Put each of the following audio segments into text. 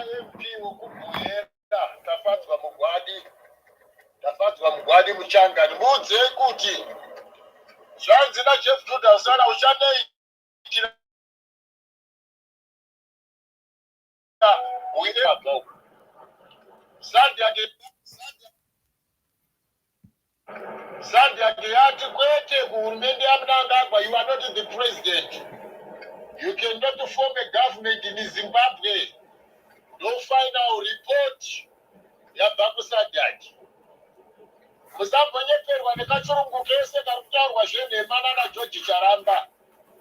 MP wekuBuhera, Tafadzwa Mugwadi, Tafadzwa Mugwadi Muchangani, muudzei kuti zvanzi naJeff Judah Sara uchanoitira SADC yati kwete kuhurumende yaMnangagwa, you are not the president. You cannot form a government in Zimbabwe. No final report yabva kuSADC. Musambonyeperwa nekachirungu kese kari kutaurwa zvenhema nana George Charamba.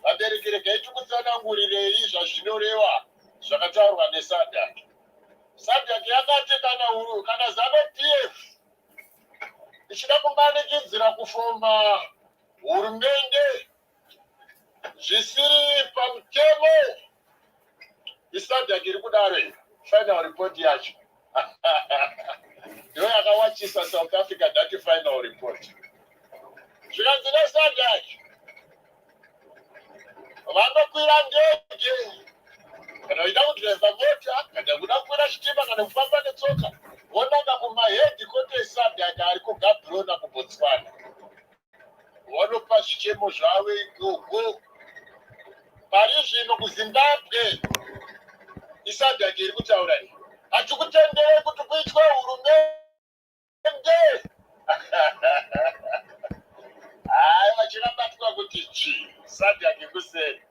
Vabereki, regai tikutsanangurirei zvazvinoreva zvakataurwa neSADC. SADC yakati kana ZANU PF ichida kumanikidzira kufoma hurumende zvisiri pamutemo, iSADC iri kudaro. Iyi final report yacho ndo yakawachisa South Africa. That final report, zvikanzi neSADC vanokwira ndege kana vaida kudhiraivha mota kana kuda kukwira chitima kana kufamba netsoka, vonanga kumaheadquarter eSADC ari kuGaborone kuBotswana, vanopa zvichemo zvavo ikoko. Pari zvino kuZimbabwe, iSADC iri kutaura iyi, hatikutendere kuti kuitwe hurumende. Hai, vachirabatwa kuti chi SADC kuseri.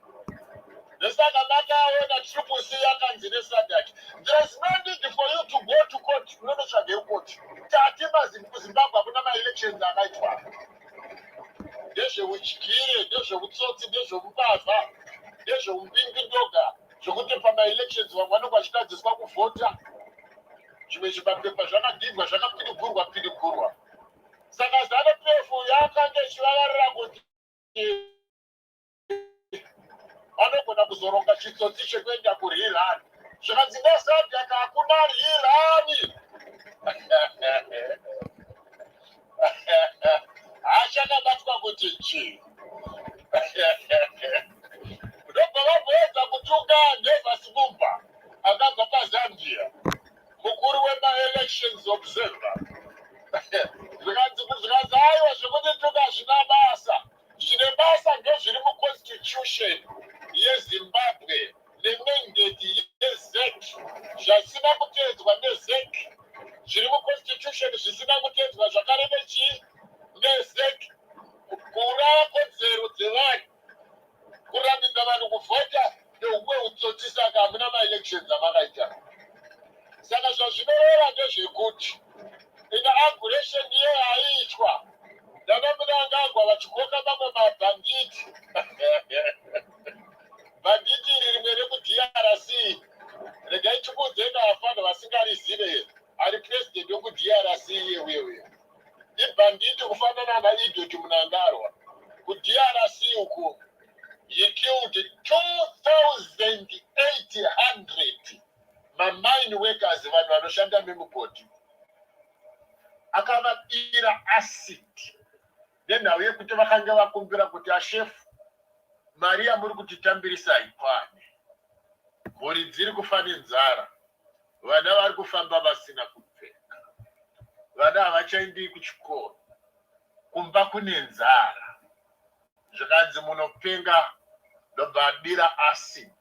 Ndosaka makaona Triple C yakanzi neSADC, there is no need for you to go to court. Unonotsvage court tati kuZimbabwe hakuna maelections akaitwa. Ndezveudyire, ndezveutsotsi, ndezveumbavha, ndezveumbingindoga, zvokuti pamaelections vamwe vanenge vachitadziswa kuvhota, zvimwe zvimapepa zvakadhindwa, zvakapidigurwa pidigurwa. Saka ZANU PF yakanga ichivavarira kuti vanogona kuzoronga chitsotsi chekuenda kurerun. Zvikanzi neSADC hakuna rerun. Hachakabatwa kuti chii. Ndobva vamboedza kutunga Nevas Mumba akabva paZambia, mukuru wemaelections observer. Zvikanzi aiwa, zvekuti tunga hazvina basa. Zvine basa ndezviri muconstitution yeZimbabwe nemandate yeZEC. Zvasina kuteedzwa neZEC, zviri muconstitution zvisina kuteedzwa zvakare nechii? NeZEC. Kuuraya kodzero dzevanhu, kurambidza vanhu kuvhota neumwe utsotsi. Saka hamuna maelections amakaita. Saka zvazvinoreva ndezvekuti inauguration iyo yaiitwa nana Mnangagwa vachikoka mamwe mabhanditi, bhanditi iri rimwe rekuDRC, regai tikuudzei navafana vasingarizive, ari president wekuDRC iye uye uye ibhanditi kufanana naED Mnangagwa. KuDRC uku he killed 2800 mamine workers, vanhu vanoshanda memugodhi. Akavadira acid nenhau yekuti vakanga vakumbira kuti, "Ashefu, mari yamuri kutitambirisa haikwane, mhuri dziri kufa nenzara, vana vari kufamba vasina kupfeka, vana havachaendi kuchikoro, kumba kune nzara." Zvikanzi, "Munopenga." Ndobva adira acid.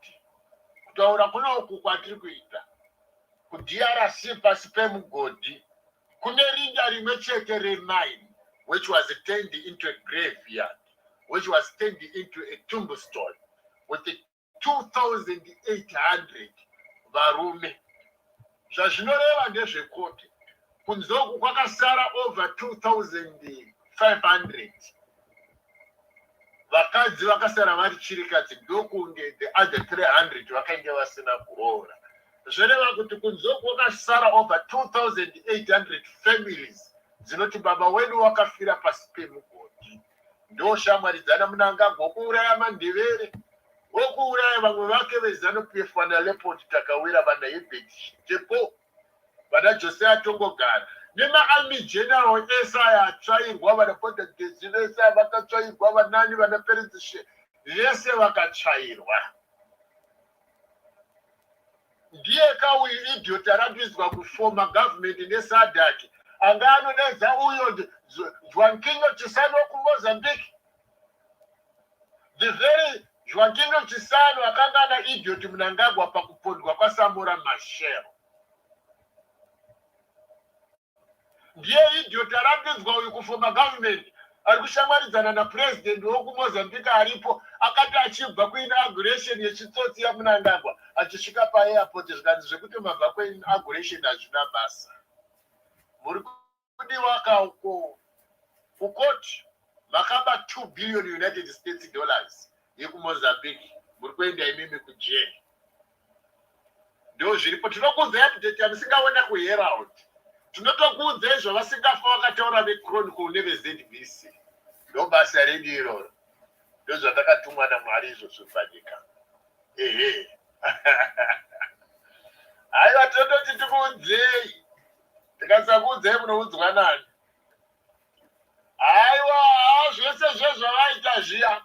Kutaura kunoku kwatiri kuita, kuDRC pasi pemugodhi kune rinda rimwe chete remine, which was turned into a graveyard, which was turned into a tombstone with 2800 varume. Zvazvinoreva ndezvekuti kunze uku kwakasara over 2500 vakadzi vakasara vari chirikadzi, ndokunge the other 300 vakange vasina kuroora. Zvoreva kuti kunze uku kwakasara over 2800 families dzinoti baba wedu wakafira pasi pemugodhi. Ndo shamwari dzana Mnangagwa wokuuraya Mandevere, wokuuraya vamwe vake veZANU PF, vana Leopold Takawira, vana Hebert Tepo, vana Josiah Tongogara, nemaarmy general ese aya atsvairwa, vana Potagesi vese aya vakatsvairwa, vanani, vana Perezishe vese vakatsvairwa. Ndiye kauyu idiot arambidzwa kufoma government neSADC, anga anodaidza uyo Joaquinho Chissano kuMozambique. The very Joaquinho Chissano akanga ana idiot Mnangagwa pakupondwa kwaSamora Machel. Ndiye idiot arambidzwa uyu kufoma government, ari kushamwaridzana napurezidendi wokuMozambique aripo. Akati achibva kuinauguration yechitsotsi yaMnangagwa, achisvika paairport, zvikanzi zvekuti mabva kuinauguration hazvina basa, muri kudiwa kauko kukoti, makaba 2 billion United States dollars yekuMozambique, muri kuenda imimi kujeri. Ndo zviripo. Tinokuudzai update yamusingaona kuHerald. Tinotokuudzai zvavasingafa vakataura veChronicle neveZBC. Ndo basa redu iroro, ndo zvatakatumwa naMwari izvozvo panyika. Ehe, haiwa, tinototi tikuudzei. Tikasakuudzai, munoudzwa nani? Haiwa, zvese zvezvavaita zviya,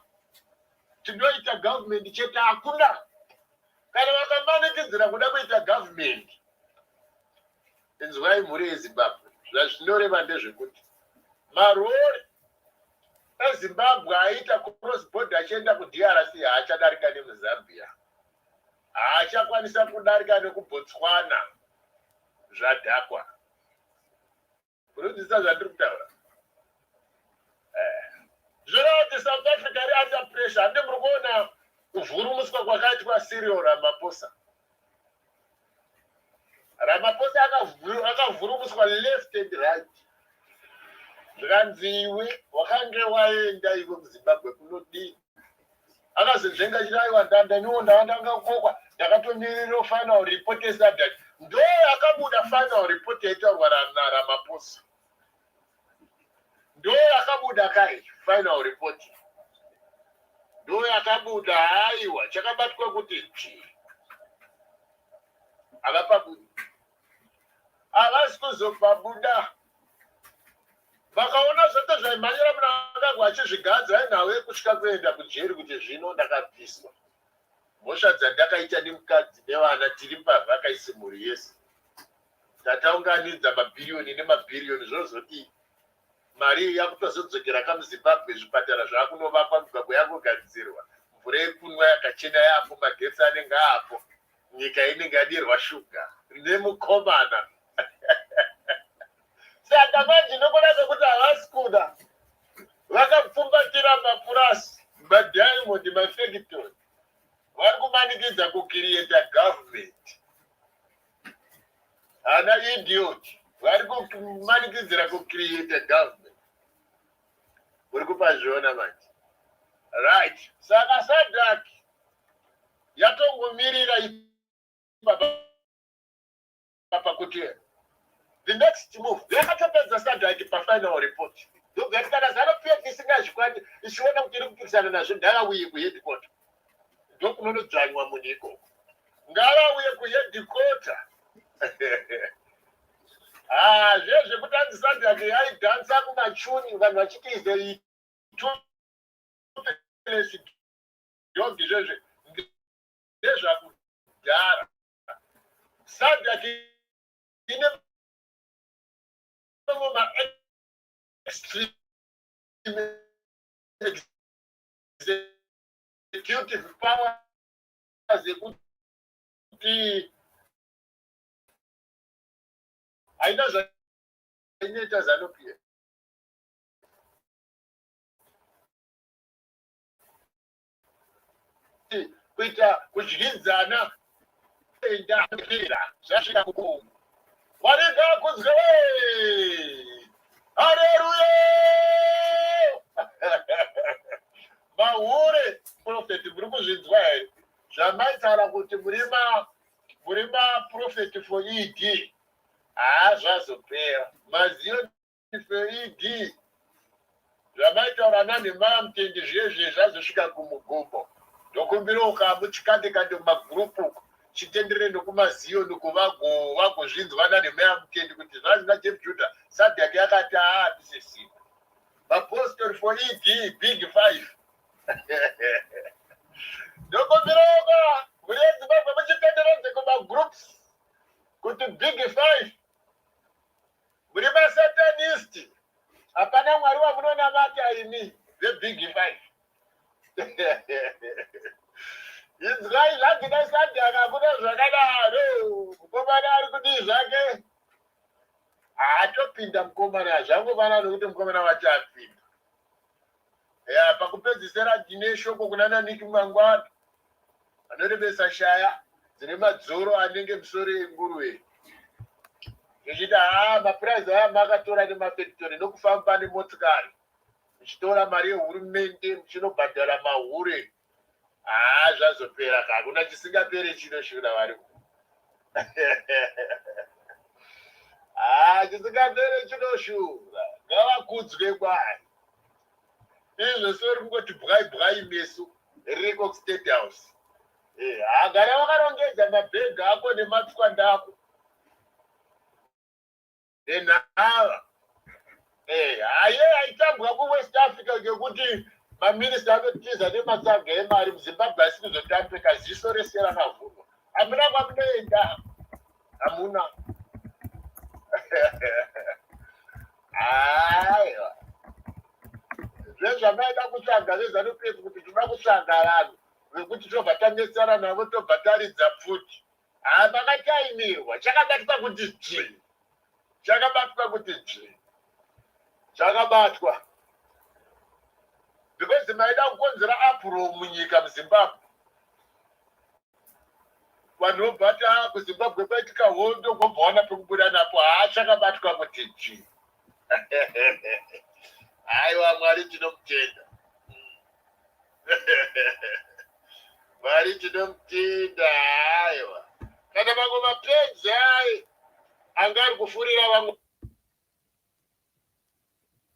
tinoita government chete. Hakuna kana vakamanikidzira kuda kuita government. Inzwai, mhuri yeZimbabwe, zvazvinoreva ndezvekuti marori eZimbabwe aita cross border achienda kuDRC haachadarika nemuZambia, haachakwanisa kudarika nekuBotswana. Zvadhakwa. Unodzidzisa zvandiri kutaura. Zvoreva kuti South Africa iri under pressure. Hande muri kuona kuvhurumuswa kwakaitwa Cyril Ramaphosa. Ramaphosa akavhurumuswa left and right, zvikanzi, "Iwe wakange waenda iwe muZimbabwe kunodii?" Akazonzvenga chiti, "Aiwa, ndaniwo ndava ndangakokwa, ndakatomirira final report yeSADC." Ndo yakabuda final report yaitaurwa naRamaphosa, ndo yakabuda kai final report, ndo yakabuda. Haiwa, chakabatwa kuti chi havapabudi, havasi kuzopabuda. Vakaona zvose zvaimhanyira Mnangagwa achizvigadza ainhau yekusvika kuenda kujeri, kuti zvino ndakabviswa mhosva dzandakaita nemukadzi nevana, tiri mbavha kaisi mhuri yese, tataunganidza mabhiriyoni nemabhiriyoni, zvozodii? Mari iyi yakutozodzokera kamuZimbabwe, zvipatara zvaakunovakwa, migwagwa yakugadzirwa, mvura yekunwa yakachena yapo, magetsi anenge aapo, nyika inenge yadirwa shuga nemukomana. Saka manje nokuda kwekuti havasi kuda, vakapfumbatira mapurasi, madiamond, mafactory, vari kumanikidza kucreata government. Hana idiot vari kumanikidzira kucreata government. Uri kupazviona manje, right? Saka SADC yatongomirira ipapa pakuti the next move yakatopedza SADC pafinal report. Ndobva kana ZANU PF isingazvikwani, ichiona kuti iri kupikisana nazvo, ngavauye kuheadquarter, ndokunonodzvanywa munhu ikoko. Ngavauye kuheadquarter. Ah, zviye zvekuti anzi SADC yaidhansa kumachuni, vanhu vachiti is a toothless dog, izvezve ndezvakudhara. SADC ine mamwe maextreme executive powers ekuti haina zvainoita ZANU PF. Kuita kudyidzana enda zvasvika kukongo. Mwari ngaakudzwe, haleluya. Mahure prophet, muri kuzvinzwa here zvamaitaura kuti muri maprophet for ED? Haa, zvazopera. Maziyo for ED zvamaitaura nanhemaya mutendi zviye zvazosvika kumugumo. Ndokumbira ukamuchikande mumagurupu uko, chitenderere nokumaziyoni kuvagozvinzwa nanhemaya mutendi kuti zvanzi naJeff Judah, SADC yakati haa, tisisina mapostori for ED, big five. Ndokumbiraoka mhuri yeZimbabwe muchitenderedze kumagroups. Inzwai zvagina sadhaka, hakuna zvakadaro. Mukomana ari kudii zvake? Haatopinda mukomana, zvangofana nokuti mukomana wacho apinda. Ya, pakupedzisira ndine shoko kuna naNiki mangwana anorebesa shaya dzine madzoro anenge misoro yenguruve, zvichiti haa, mapurazi aya makatora nemafektori nokufamba nemotikari muchitora mari yehurumende muchinobhadhara mahure, haa, zvazopera ka. Hakuna chisingapere chinoshura vari, haa, chisingapere chinoshura. Ngavakudzwe kwai izvo sori kungoti bwai bwai meso ririko kuState House. Hagara wakarongedza mabhegi ako nematswanda ako nenhava. Haye, haitambwa kuWest Africa ngekuti maminista anotiza nematsaga emari. MuZimbabwe asi kuzotambika, ziso rese rakavhurwa, hamuna kwamunoenda, hamuna. Aiwa, zvezvamaida kutsvaga veZANU PF kuti toda kutsvaga vanhu vekuti tobva tanetsana navo, tobva taridza pfuti, haa, makataimirwa. Chakabatwa kuti dzvi, chakabatwa kuti dzvi, chakabatwa because maida kukonzera uproar munyika muZimbabwe. Vanhu vobva ti, "Ah, kuZimbabwe kwaitika hondo," vobva wana pekubuda napo. Haa, chakabatwa kuti dzvi. Aiwa, Mwari tinomutenda, Mwari tinomutenda. Aiwa, kana mamwe mapenzi ai anga ari kufurira vamwe.